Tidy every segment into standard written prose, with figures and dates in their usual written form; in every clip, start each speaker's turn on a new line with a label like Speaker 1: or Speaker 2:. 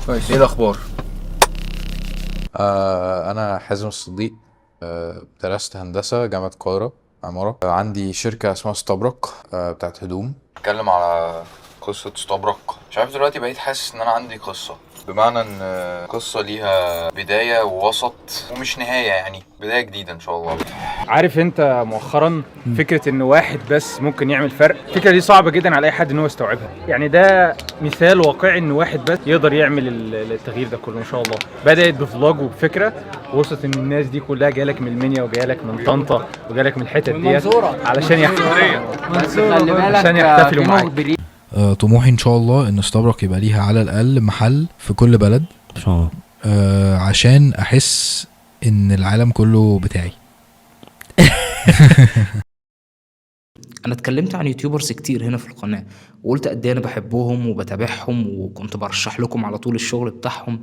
Speaker 1: كويس.
Speaker 2: ايه الاخبار؟
Speaker 3: انا حازم الصديق، درست هندسة جامعه القاهرة عمارة. عندي شركة اسمها استبرق، بتاعت هدوم. اتكلم على قصة استبرق. مش عارف دلوقتي بقيت حاسس ان انا عندي قصة، بمعنى ان قصة ليها بداية ووسط ومش نهاية، يعني بداية جديدة ان شاء الله.
Speaker 1: عارف انت مؤخرا فكرة ان واحد بس ممكن يعمل فرق، الفكرة دي صعبة جدا على اي حد ان هو يستوعبها. يعني ده مثال واقعي ان واحد بس يقدر يعمل التغيير ده كله ان شاء الله. بدات ب vlog وبفكره، وصلت ان الناس دي كلها جاية لك من المنيا وجاية لك من طنطا وجاية لك من الحتت ديت علشان يحتفلوا معاك.
Speaker 3: طموحي ان شاء الله ان استبرق يبقى ليها على الاقل محل في كل بلد
Speaker 4: ان شاء الله،
Speaker 3: عشان احس ان العالم كله بتاعي.
Speaker 5: انا اتكلمت عن YouTubers كتير هنا في القناة وقلت قد ايه انا بحبهم وبتابعهم وكنت برشح لكم على طول الشغل بتاعهم،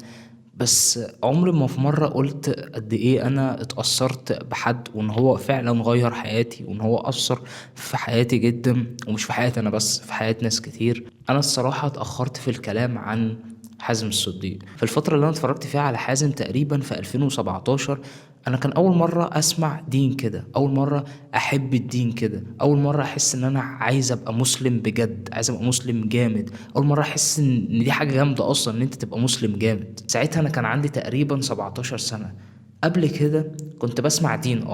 Speaker 5: بس عمري ما في مرة قلت قد ايه انا اتأثرت بحد وان هو فعلا غير حياتي وان هو أثر في حياتي جدا، ومش في حياتي انا بس، في حياة ناس كتير. انا الصراحة اتأخرت في الكلام عن حازم الصديق. في الفترة اللي انا اتفرجت فيها على حازم تقريبا في 2017، انا كان اول مرة اسمع دين كده، اول مرة احب الدين كده، اول مرة احس ان انا عايز ابقى مسلم بجد، عايز ابقى مسلم جامد، اول مرة احس ان دي حاجة جامدة اصلا ان انت تبقى مسلم جامد. ساعتها انا كان عندي تقريبا 17 سنة. قبل كده كنت بسمع دين،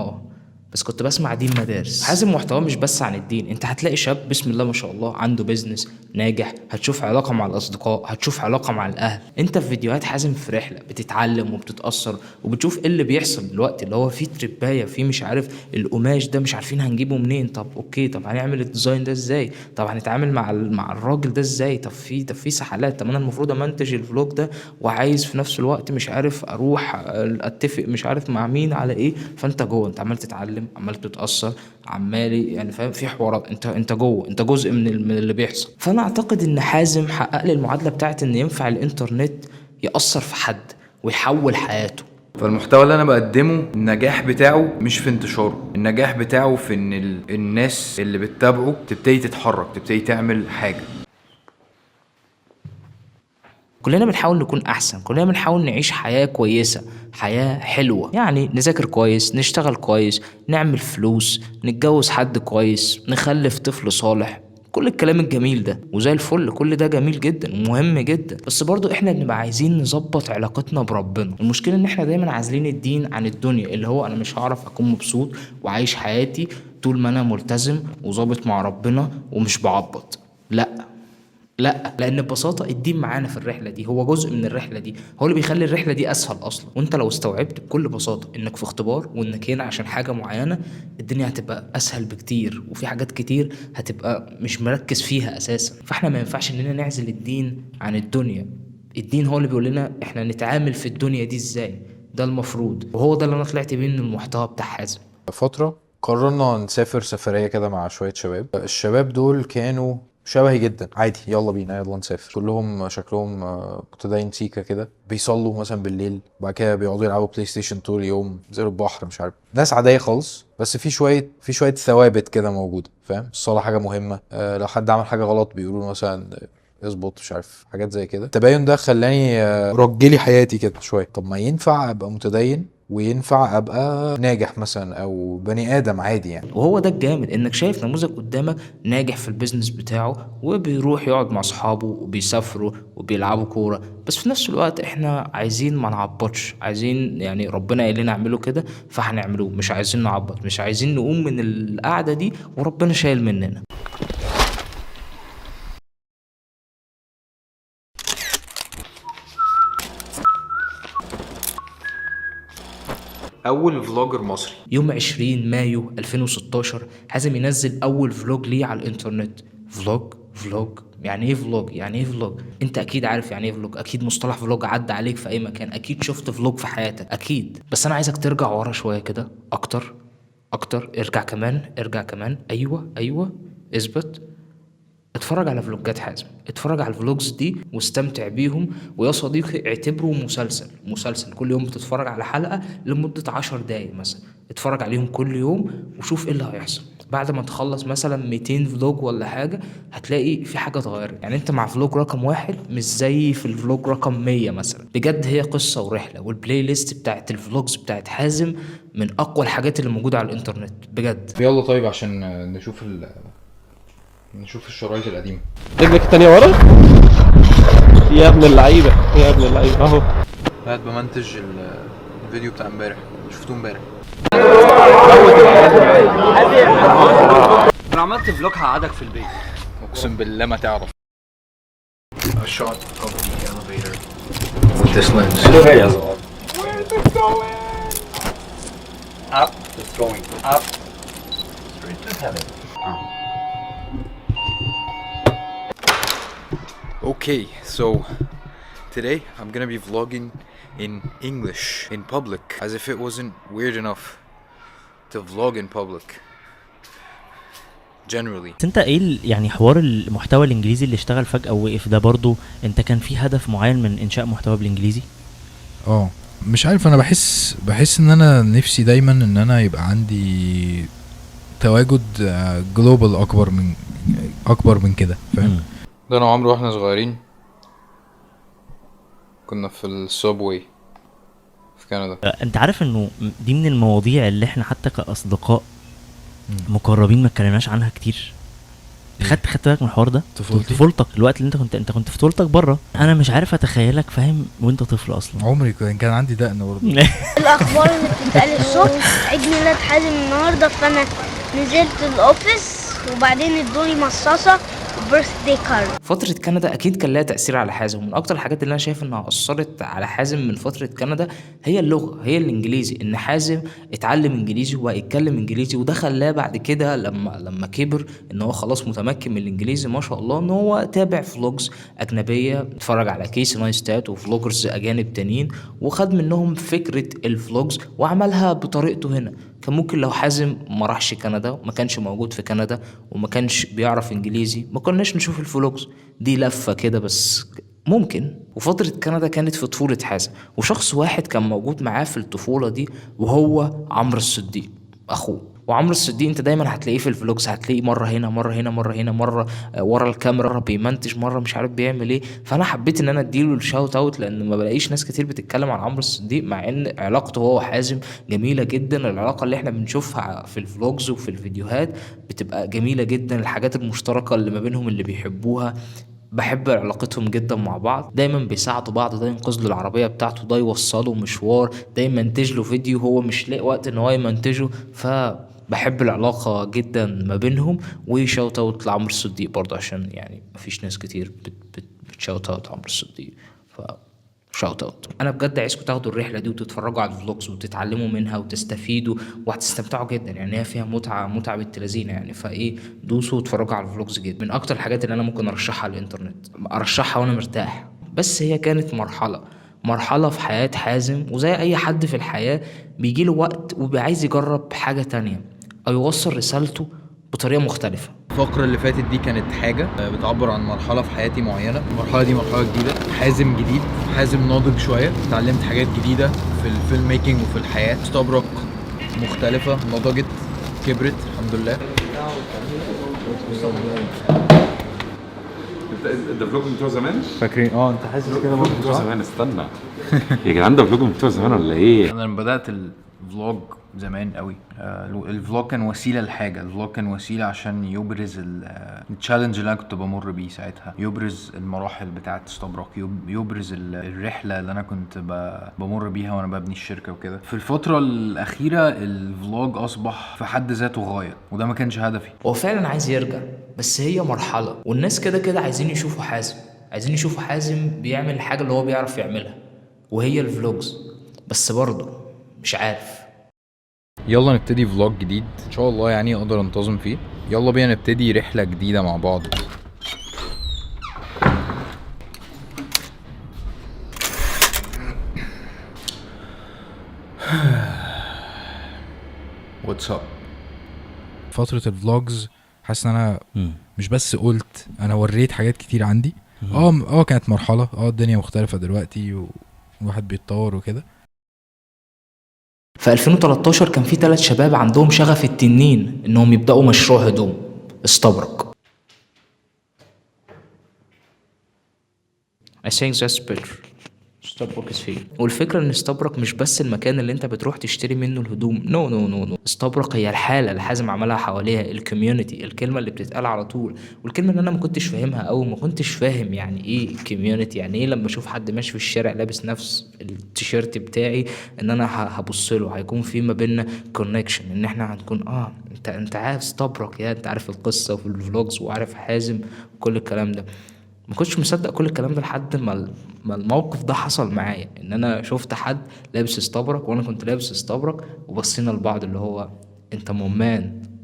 Speaker 5: بس كنت بسمع دين مدارس. حازم محتواه مش بس عن الدين، انت هتلاقي شاب بسم الله ما شاء الله عنده business ناجح، هتشوف علاقة مع الأصدقاء، هتشوف علاقة مع الأهل. انت في فيديوهات حازم في رحلة بتتعلم وبتتأثر وبتشوف ايه اللي بيحصل دلوقتي، اللي هو في ترباية، في مش عارف القماش ده مش عارفين هنجيبه منين، طب okay، طب هنعمل ال design ده ازاي، طب هنتعامل مع الراجل ده ازاي، طب في سحالات، طب انا المفروض امنتج ال vlog ده وعايز في نفس الوقت مش عارف اروح اتفق مش عارف مع مين على ايه. فانت جوه، انت عمال تتعلم، عمال تتأثر، عمال يعني فاهم في حوارات، انت جوه، انت جزء من اللي بيحصل. فانا اعتقد ان حازم حقق لي المعادلة بتاعت ان ينفع الانترنت يأثر في حد ويحول حياته.
Speaker 2: فالمحتوى اللي انا بقدمه النجاح بتاعه مش في انتشاره، النجاح بتاعه في ان الناس اللي بتتابعه تبتدي تتحرك، تبتدي تعمل حاجة.
Speaker 5: كلنا بنحاول نكون احسن، كلنا بنحاول نعيش حياة كويسة، حياة حلوة، يعني نذاكر كويس، نشتغل كويس، نعمل فلوس، نتجوز حد كويس، نخلف طفل صالح، كل الكلام الجميل ده وزي الفل، كل ده جميل جدا ومهم جدا. بس برضو احنا بنبقى عايزين نظبط علاقتنا بربنا. المشكلة ان احنا دايما عازلين الدين عن الدنيا، اللي هو انا مش هعرف اكون مبسوط وعايش حياتي طول ما انا ملتزم وظابط مع ربنا ومش بعبط. لا، لان ببساطة الدين معانا في الرحلة دي، هو جزء من الرحلة دي، هو اللي بيخلي الرحلة دي اسهل اصلا. وانت لو استوعبت بكل بساطة انك في اختبار وانك هنا عشان حاجة معينة، الدنيا هتبقى اسهل بكتير، وفي حاجات كتير هتبقى مش مركز فيها اساسا. فاحنا ما ينفعش اننا نعزل الدين عن الدنيا. الدين هو اللي بيقول لنا احنا نتعامل في الدنيا دي ازاي، ده المفروض، وهو ده اللي انا طلعت بيه من المحتوى بتاع حازم.
Speaker 3: فترة قررنا نسافر سفرية كده مع شوية شباب. الشباب دول كانوا شبهي جدا، عادي يلا بينا يلا نسافر، كلهم شكلهم متدين سيكا كده، بيصلوا مثلا بالليل، وبعد كده بيقعدوا يلعبوا بلاي ستيشن طول اليوم، ينزلوا البحر، مش عارف، ناس عادية خالص، بس في شوية ثوابت كده موجودة، فاهم؟ الصلاة حاجة مهمة، لو حد عمل حاجة غلط بيقولوا مثلا اظبط، مش عارف، حاجات زي كده. التباين ده خلاني رجلي حياتي كده شوية. طب ما ينفع ابقى متدين وينفع ابقى ناجح مثلا او بني ادم عادي يعني.
Speaker 5: وهو ده الجامد، انك شايف نموذج قدامك ناجح في ال business بتاعه وبيروح يقعد مع اصحابه وبيسافروا وبيلعبوا كورة، بس في نفس الوقت احنا عايزين ما نعبطش، عايزين يعني ربنا قال لنا اعملوا كده فهنعملوه، مش عايزين نعبط، مش عايزين نقوم من القعدة دي وربنا شايل مننا.
Speaker 2: اول vlogger مصري.
Speaker 5: يوم 20 مايو 2016 حازم ينزل اول vlog ليه على الانترنت. vlog يعني ايه vlog؟ يعني ايه vlog؟ انت اكيد عارف يعني ايه vlog، اكيد مصطلح vlog عدى عليك في اي مكان، اكيد شفت vlog في حياتك اكيد. بس انا عايزك ترجع ورا شوية كده، اكتر اكتر، ارجع كمان، ارجع كمان، ايوه اثبت. اتفرج على فلوجات حازم، اتفرج على ال vlogs دي واستمتع بيهم، ويا صديقي اعتبره مسلسل، كل يوم بتتفرج على حلقة لمدة 10 دقايق مثلا، اتفرج عليهم كل يوم وشوف ايه اللي هيحصل. بعد ما تخلص مثلا 200 vlog ولا حاجة هتلاقي في حاجة اتغيرت. يعني انت مع vlog رقم 1 مش زي في ال vlog رقم 100 مثلا. بجد هي قصة ورحله، وال playlist بتاعت ال vlogs بتاعت حازم من اقوى الحاجات اللي موجودة على الانترنت بجد.
Speaker 2: يلا طيب عشان نشوف الشرايط القديمة.
Speaker 4: رجلك التانية ورا يا ابن اللعيبة، يا ابن اللعيبة اهو.
Speaker 2: قاعد بمنتج الفيديو بتاع امبارح، شفتوه امبارح.
Speaker 4: انا عملت vlog هقعدك في البيت.
Speaker 2: اقسم بالله ما تعرف. A shot of the elevator with this lens.
Speaker 4: Up, it's going up. Straight to heaven.
Speaker 2: Okay, so today I'm gonna be vlogging in English in public, as if it wasn't weird enough to vlog in public generally.
Speaker 6: بس انت ايه يعني حوار المحتوى الانجليزي اللي اشتغل فجأة ووقف ده، برضو انت كان في هدف معين من انشاء محتوى بالانجليزي؟
Speaker 3: مش عارف، انا بحس ان انا نفسي دايما ان انا يبقى عندي تواجد global اكبر من كده، فاهم؟
Speaker 2: ده انا وعمرو واحنا صغيرين كنا في ال subway في كندا.
Speaker 6: انت عارف انه دي من المواضيع اللي احنا حتى كاصدقاء مقربين ما اتكلمناش عنها كتير. خدت بالك من الحوار ده؟
Speaker 3: طفولتي؟
Speaker 6: طفولتك، الوقت اللي انت كنت في طفولتك بره، انا مش عارف اتخيلك فاهم وانت طفل اصلا.
Speaker 3: عمري كان عندي دقن برضه.
Speaker 7: الاخبار اللي بتتقال الصبح، عيد ميلاد حازم النهارده، فانا نزلت ال office وبعدين ادوني مصاصه birthday card.
Speaker 5: فترة كندا أكيد كان لها تأثير على حازم، ومن أكتر الحاجات اللي أنا شايف إنها أثرت على حازم من فترة كندا هي اللغة، هي الإنجليزي، إن حازم اتعلم إنجليزي وبقى يتكلم إنجليزي، وده خلاه بعد كده لما كبر إن هو خلاص متمكن من الإنجليزي ما شاء الله، إن هو تابع vlogs أجنبية، اتفرج على Casey Neistat و vloggers أجانب تانيين، وخد منهم فكرة ال vlogs وعملها بطريقته هنا. كان ممكن لو حازم ما راحش كندا وما كانش موجود في كندا وما كانش بيعرف انجليزي ما كناش نشوف ال vlogs دي. لفة كده بس ممكن. وفترة كندا كانت في طفولة حازم، وشخص واحد كان موجود معاه في الطفولة دي وهو عمرو الصديق أخوه. وعمرو الصديق انت دايما هتلاقيه في ال vlogs، هتلاقيه مرة هنا مرة هنا مرة هنا، مرة ورا الكاميرا، مرة بيمنتج، مرة مش عارف بيعمل ايه. فانا حبيت ان انا اديله ال shout out لان ما بلاقيش ناس كتير بتتكلم عن عمرو الصديق، مع ان علاقته هو وحازم جميلة جدا. العلاقة اللي احنا بنشوفها في ال vlogs وفي الفيديوهات بتبقى جميلة جدا، الحاجات المشتركة اللي ما بينهم اللي بيحبوها، بحب علاقتهم جدا مع بعض. دايما بيساعدوا بعض، ده ينقذ له العربية بتاعته، ده يوصله مشوار، ده يمنتج له فيديو هو مش لاقي وقت ان هو يمنتجه. فبحب العلاقة جدا ما بينهم. و shout out لعمرو الصديق برضه، عشان يعني مفيش ناس كتير بت بت بت shout out عمرو الصديق، ف shout out. انا بجد عايزكم تاخدوا الرحلة دي وتتفرجوا على ال vlogs وتتعلموا منها وتستفيدوا وهتستمتعوا جدا، يعني هي فيها متعه متعه بنت لذينه يعني. فايه، دوسوا واتفرجوا على ال vlogs جدا. من اكتر الحاجات اللي انا ممكن ارشحها على الانترنت، ارشحها وانا مرتاح. بس هي كانت مرحلة في حياة حازم، وزي أي حد في الحياة بيجيله وقت وبيبقى عايز يجرب حاجة تانية أو يوصل رسالته بطريقة مختلفة.
Speaker 2: الفقرة اللي فاتت دي كانت حاجة بتعبر عن مرحلة في حياتي معينة. المرحلة دي مرحلة جديدة، حازم جديد، حازم ناضج شوية، اتعلمت حاجات جديدة في ال film making وفي الحياة. استبرق مختلفة، نضجت، كبرت الحمد لله.
Speaker 8: ده vlog من بتوع زمان؟
Speaker 2: فاكرين؟ انت حاسس كده
Speaker 8: vlog بتوع زمان. استنى يا جدعان، ده vlog من بتوع زمان ولا ايه؟
Speaker 2: انا لما بدات ال vlog زمان قوي، ال vlog كان وسيلة لحاجه، ال vlog كان وسيلة عشان يبرز ال challenge اللي انا كنت بمر بيه ساعتها، يبرز المراحل بتاعه استبرق، يبرز الرحلة اللي انا كنت بمر بيها وانا ببني الشركة وكده. في الفترة الاخيرة ال vlog اصبح في حد ذاته غايه، وده ما كانش هدفي.
Speaker 5: هو فعلا عايز يرجع، بس هي مرحلة، والناس كده كده عايزين يشوفوا حازم، عايزين يشوفوا حازم بيعمل الحاجة اللي هو بيعرف يعملها وهي ال vlogs، بس برضه مش عارف.
Speaker 2: يلا نبتدي vlog جديد ان شاء الله، يعني اقدر انتظم فيه. يلا بينا نبتدي رحلة جديدة مع بعض. What's up؟
Speaker 3: فترة ال vlogs حاسس ان انا مش بس قلت، انا وريت حاجات كتير عندي. كانت مرحلة، الدنيا مختلفة دلوقتي والواحد بيتطور وكده.
Speaker 5: في 2013 كان في 3 شباب عندهم شغف التنين انهم يبدأوا مشروع هدوم استبرق. I think that's better. استبرق is here. والفكرة ان استبرق مش بس المكان اللي انت بتروح تشتري منه الهدوم، no no no no، استبرق هي الحالة اللي حازم عملها حواليها، ال community، الكلمة اللي بتتقال على طول، والكلمة اللي انا ما كنتش فاهمها او ما كنتش فاهم يعني ايه community، يعني ايه لما اشوف حد ماشي في الشارع لابس نفس التيشيرت بتاعي ان انا هبص له، هيكون في ما بيننا connection، ان احنا هنكون انت عارف استبرق، يا انت عارف القصة وفي ال vlogs وعارف حازم وكل الكلام ده. ما كنتش مصدق كل الكلام ده لحد ما الموقف ده حصل معايا، ان انا شفت حد لابس استبرق وانا كنت لابس استبرق، وبصينا لبعض اللي هو انت my man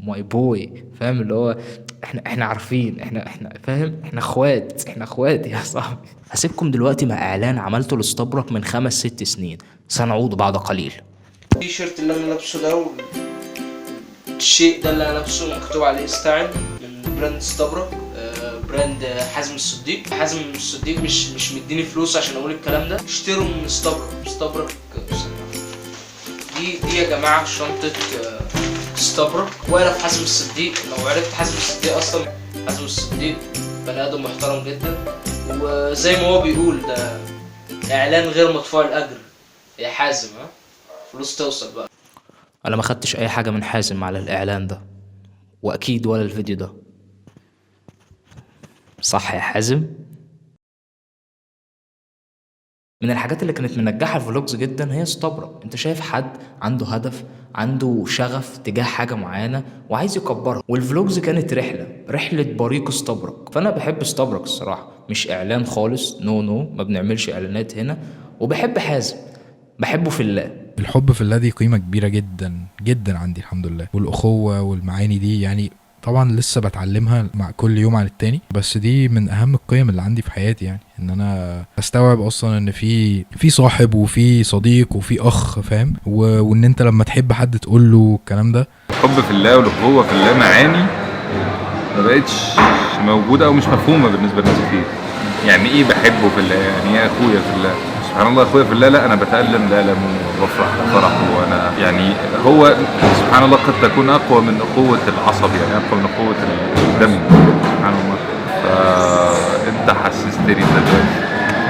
Speaker 5: my boy، فاهم؟ اللي هو احنا عارفين، احنا فاهم، احنا اخوات، احنا اخوات يا صاحبي. هسيبكم دلوقتي مع اعلان عملته لاستبرق من 5-6 سنين، سنعود بعد قليل.
Speaker 9: التيشيرت اللي انا لابسه ده والشيء ده اللي انا لابسه مكتوب عليه استعد من brand استبرق، brand حازم الصديق. حازم الصديق مش مديني فلوس عشان اقول الكلام ده. اشتروا من استبرق. استبرق دي يا جماعة شنطه استبرق. واعرف حازم الصديق، لو عرفت حازم الصديق اصلا، حازم الصديق بني ادم محترم جدا، وزي ما هو بيقول ده اعلان غير مدفوع الاجر يا حازم، ها فلوس توصل بقى.
Speaker 5: انا ما خدتش اي حاجة من حازم على الاعلان ده، واكيد ولا الفيديو ده، صح يا حازم؟ من الحاجات اللي كانت منجحة ال vlogs جدا هي استبرق. انت شايف حد عنده هدف، عنده شغف تجاه حاجة معينة وعايز يكبرها، وال vlogs كانت رحلة بريق استبرق. فأنا بحب استبرق الصراحة، مش إعلان خالص، no no، ما بنعملش إعلانات هنا. وبحب حازم، بحبه في الله.
Speaker 3: الحب في الله دي قيمة كبيرة جدا جدا عندي الحمد لله، والأخوة والمعاني دي يعني طبعا لسه بتعلمها مع كل يوم عن التاني، بس دي من اهم القيم اللي عندي في حياتي، يعني ان انا استوعب اصلا ان في صاحب وفي صديق وفي اخ، فاهم؟ وان انت لما تحب حد تقول له الكلام ده.
Speaker 8: الحب في الله والاخوة في الله معاني ما بقتش موجودة او مش مفهومه بالنسبة لناس كتير. يعني ايه بحبه في الله؟ يعني ايه اخويا في الله؟ سبحان الله اخويا في الله، لا انا بتألم لألمه وبفرح لفرحه، وانا يعني هو سبحان الله قد تكون اقوى من اخوة العصب، يعني اقوى من اخوة الدم سبحان الله. فانت حسستني دلوقتي،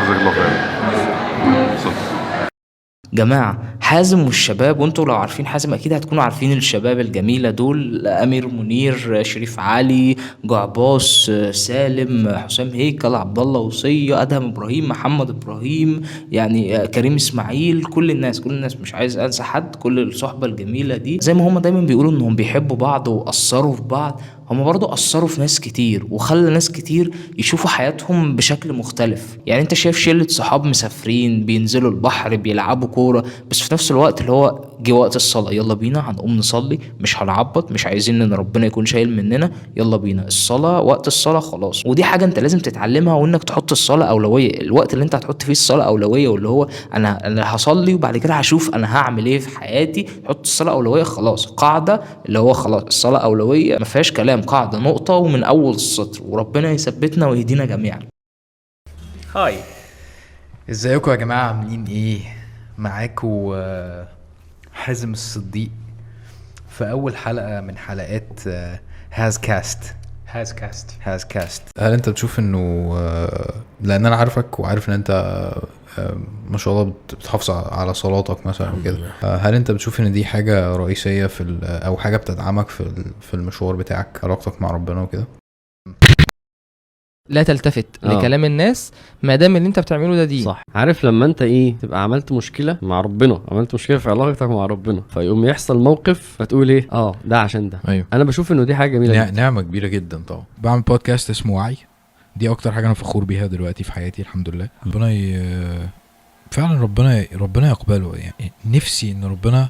Speaker 8: جزاك الله خير.
Speaker 5: جماعة حازم والشباب، وانتوا لو عارفين حازم اكيد هتكونوا عارفين الشباب الجميلة دول، امير منير، شريف علي، جعباص، سالم، حسام هيكل، عبد الله وصية، ادهم ابراهيم، محمد ابراهيم، يعني كريم اسماعيل، كل الناس، كل الناس، مش عايز انسى حد. كل الصحبة الجميلة دي زي ما هما دايما بيقولوا انهم بيحبوا بعض واثروا في بعض، هما برضو أثروا في ناس كتير وخلى ناس كتير يشوفوا حياتهم بشكل مختلف. يعني انت شايف شلة صحاب مسافرين بينزلوا البحر بيلعبوا كورة، بس في نفس الوقت اللي هو جه وقت الصلاة، يلا بينا هنقوم نصلي، مش هنعبط، مش عايزين ان ربنا يكون شايل مننا، يلا بينا الصلاة، وقت الصلاة خلاص. ودي حاجة انت لازم تتعلمها، وانك تحط الصلاة أولوية، الوقت اللي انت هتحط فيه الصلاة أولوية، واللي هو انا هصلي وبعد كده هشوف انا هعمل ايه في حياتي. حط الصلاة أولوية خلاص، قاعدة اللي هو خلاص الصلاة أولوية، ما فيهاش كلام، قاعدة، نقطة ومن أول السطر. وربنا يثبتنا ويهدينا جميعا.
Speaker 2: هاي، ازيكم يا جماعة، عاملين ايه؟ معاكم حازم الصديق في أول حلقة من حلقات هاز كاست.
Speaker 1: هاز كاست.
Speaker 2: هاز كاست.
Speaker 3: هل انت بتشوف انه، لان انا عارفك وعارف ان انت ما شاء الله بتحافظ على صلاتك مثلا وكده، هل انت بتشوف ان دي حاجة رئيسية في او حاجة بتدعمك في المشوار بتاعك، علاقتك مع ربنا وكده؟
Speaker 10: لا تلتفت لكلام الناس ما دام اللي انت بتعمله ده دين.
Speaker 4: صح. عارف لما انت ايه تبقى عملت مشكلة مع ربنا، عملت مشكلة في علاقتك مع ربنا، فيقوم يحصل موقف فتقول ايه ده عشان ده.
Speaker 3: أيوه.
Speaker 4: انا بشوف انه دي حاجة جميلة،
Speaker 3: نعمه كبيرة جدا. طبعا بعمل بودكاست اسمه وعي، دي اكتر حاجة انا فخور بيها دلوقتي في حياتي الحمد لله. ربنا فعلا ربنا يقبله، يعني نفسي ان ربنا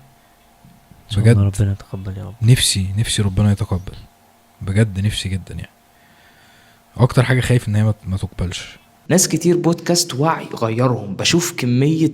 Speaker 3: بجد
Speaker 6: ربنا يتقبل يا رب.
Speaker 3: نفسي ربنا يتقبل بجد، نفسي جدا. يعني اكتر حاجة خايف ان هي ما تقبلش.
Speaker 5: ناس كتير بودكاست وعي غيرهم، بشوف كمية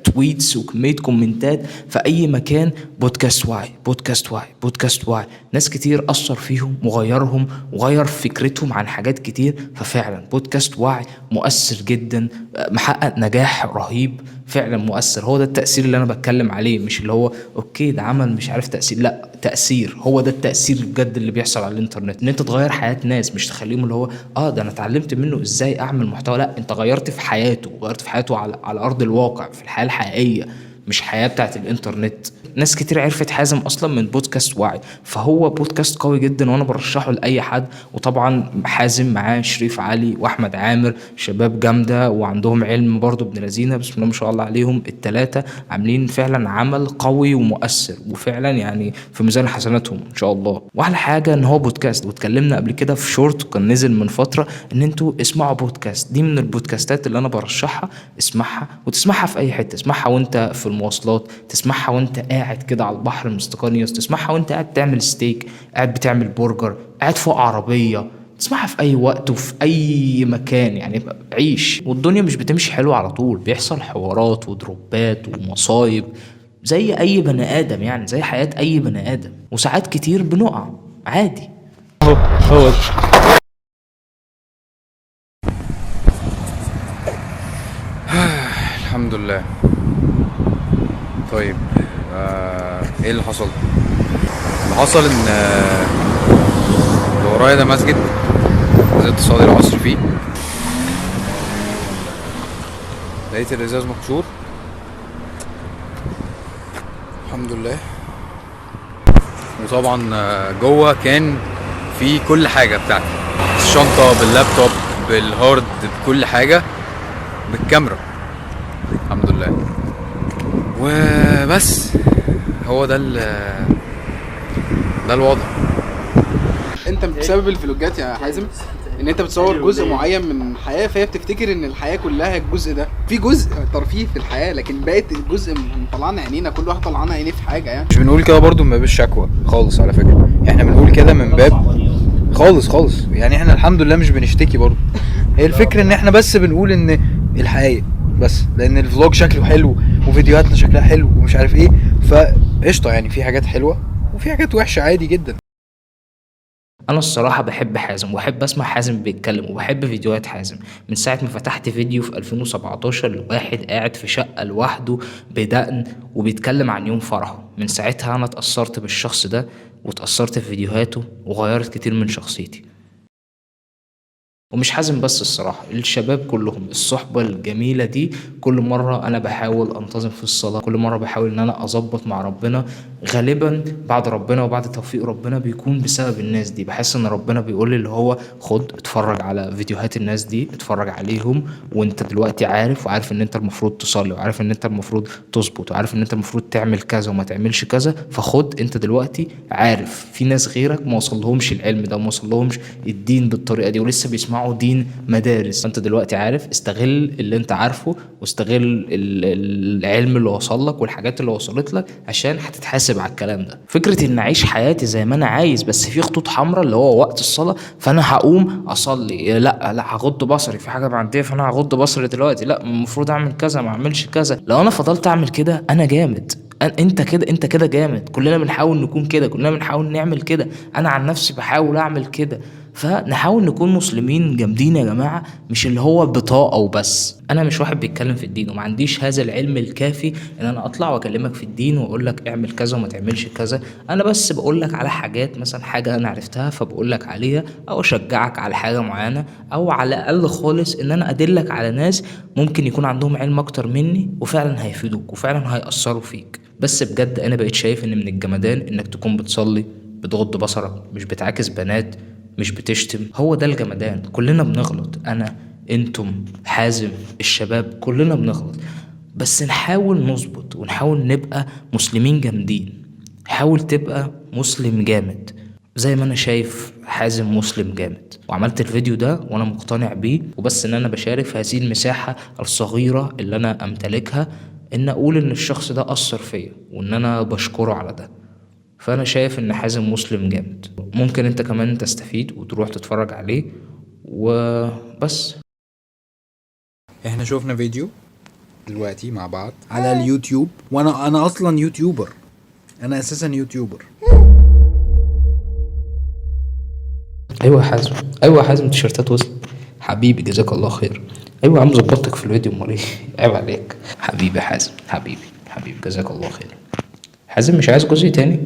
Speaker 5: tweets وكمية كومنتات في أي مكان، بودكاست وعي، بودكاست وعي، بودكاست وعي. ناس كتير أثر فيهم وغيرهم وغير فكرتهم عن حاجات كتير. ففعلا بودكاست وعي مؤثر جدا، محقق نجاح رهيب. فعلا مؤثر. هو ده التأثير اللي انا بتكلم عليه، مش اللي هو okay ده عمل مش عارف تأثير، لا تأثير، هو ده التأثير بجد اللي بيحصل على الانترنت، ان انت تغير حياة ناس، مش تخليهم اللي هو ده انا اتعلمت منه ازاي اعمل محتوى، لا انت غيرت في حياته، غيرت في حياته على ارض الواقع، في الحياة الحقيقية، مش حياة بتاعت الانترنت. ناس كتير عرفت حازم اصلا من بودكاست وعي، فهو بودكاست قوي جدا وانا برشحه لاي حد. وطبعا حازم معاه شريف علي واحمد عامر، شباب جامدة وعندهم علم برضو ابن لذينه، بسم الله ما شاء الله عليهم، التلاتة عاملين فعلا عمل قوي ومؤثر، وفعلا يعني في ميزان حسناتهم ان شاء الله. واحلى حاجة ان هو بودكاست، واتكلمنا قبل كده في شورت كان نزل من فترة ان انتوا اسمعوا بودكاست، دي من البودكاستات اللي انا برشحها، اسمعها وتسمعها في اي حتة، اسمعها وانت في المواصلات، تسمعها وانت قاعد كده على البحر مستقنيص، تسمعها وانت قاعد تعمل ستيك، قاعد بتعمل برجر، قاعد فوق عربية، تسمعها في اي وقت وفي اي مكان. يعني عيش، والدنيا مش بتمشي حلو على طول، بيحصل حوارات ودروبات ومصايب زي اي بني ادم، يعني زي حياة اي بني ادم، وساعات كتير بنقع عادي.
Speaker 1: هو
Speaker 2: الحمد لله. طيب ايه اللي حصل؟ اللي حصل ان اللي ورايا ده مسجد نزلت اصلي العصر فيه، لقيت الازاز مكسور الحمد لله. وطبعا جوه كان في كل حاجة بتاعتي، الشنطة باللابتوب بال hard بكل حاجة بالكاميرا الحمد لله. وبس هو ده ده الوضع.
Speaker 11: انت بسبب الفلوجات يا حازم ان انت بتصور جزء معين من الحياة، فهي بتفتكر ان الحياة كلها الجزء ده، في جزء ترفيه في الحياة، لكن بقت الجزء طلعنا عينينا، كل واحد طلعنا عينيه في حاجة. يعني
Speaker 2: مش بنقول كده برضو من باب الشكوى خالص على فكرة، احنا بنقول كده من باب خالص خالص، يعني احنا الحمد لله مش بنشتكي برضو. هي الفكرة ان احنا بس بنقول ان الحقيقة بس، لان ال vlog شكله حلو وفيديوهاتنا شكلها حلو ومش عارف ايه، فقشطه يعني في حاجات حلوة وفي حاجات وحشة عادي جدا.
Speaker 5: انا الصراحة بحب حازم، وبحب اسمع حازم بيتكلم، وبحب فيديوهات حازم من ساعة ما فتحت فيديو في 2017 لواحد قاعد في شقه لوحده بدقن وبيتكلم عن يوم فرحه، من ساعتها انا اتاثرت بالشخص ده واتاثرت في فيديوهاته وغيرت كتير من شخصيتي. ومش حازم بس الصراحة، الشباب كلهم، الصحبة الجميلة دي، كل مرة أنا بحاول أنتظم في الصلاة، كل مرة بحاول إن أنا أظبط مع ربنا، غالبا بعد ربنا وبعد توفيق ربنا بيكون بسبب الناس دي. بحس إن ربنا بيقول لي اللي هو خد اتفرج على فيديوهات الناس دي، اتفرج عليهم وانت دلوقتي عارف، وعارف إن انت المفروض تصلي، وعارف إن انت المفروض تظبط، وعارف إن انت المفروض تعمل كذا وما تعملش كذا، فخد انت دلوقتي عارف. في ناس غيرك ما وصلهمش العلم ده وما وصلهمش الدين بالطريقة دي ولسه بيسمعوا دين مدارس، انت دلوقتي عارف، استغل اللي انت عارفه واستغل العلم اللي وصل لك والحاجات اللي وصلت لك عشان هتتحاسب على الكلام ده. فكرة ان اعيش حياتي زي ما انا عايز بس في خطوط حمراء اللي هو وقت الصلاة فانا هقوم اصلي، لا لا هغض بصري في حاجة معدية فانا هغض بصري دلوقتي، لا المفروض اعمل كذا ما اعملش كذا. لو انا فضلت اعمل كده انا جامد، انت كده، انت كده جامد، كلنا بنحاول نكون كده، كلنا بنحاول نعمل كده، انا عن نفسي بحاول اعمل كده. فنحاول نكون مسلمين جامدين يا جماعة، مش اللي هو بطاقة وبس. انا مش واحد بيتكلم في الدين وما عنديش هذا العلم الكافي ان انا اطلع واكلمك في الدين واقول لك اعمل كذا وما تعملش كذا، انا بس بقول لك على حاجات، مثلا حاجة انا عرفتها فبقول لك عليها، او اشجعك على حاجة معينة، او على الاقل خالص ان انا ادلك على ناس ممكن يكون عندهم علم اكتر مني وفعلا هيفيدوك وفعلا هيأثروا فيك. بس بجد انا بقيت شايف ان من الجمدان انك تكون بتصلي، بتغض بصرك، مش بتعاكس بنات، مش بتشتم، هو ده الجمدان. كلنا بنغلط، انا، انتم، حازم، الشباب، كلنا بنغلط، بس نحاول نظبط ونحاول نبقى مسلمين جامدين. حاول تبقى مسلم جامد زي ما انا شايف حازم مسلم جامد، وعملت الفيديو ده وانا مقتنع بيه، وبس ان انا بشارك في هذه المساحة الصغيرة اللي انا امتلكها ان اقول ان الشخص ده اثر فيا وان انا بشكره على ده. فانا شايف ان حازم مسلم جامد، ممكن انت كمان تستفيد وتروح تتفرج عليه وبس.
Speaker 2: احنا شوفنا فيديو دلوقتي مع بعض على اليوتيوب، وانا اصلا YouTuber، انا اساسا YouTuber.
Speaker 5: ايوه يا حازم، ايوه يا حازم، التيشيرتات وصلت حبيبي، جزاك الله خير. ايوه يا عم ظبطتك في الفيديو، امال ايه؟ عيب عليك حبيبي حازم، حبيبي حبيبي، جزاك الله خير. حازم مش عايز جزء تاني؟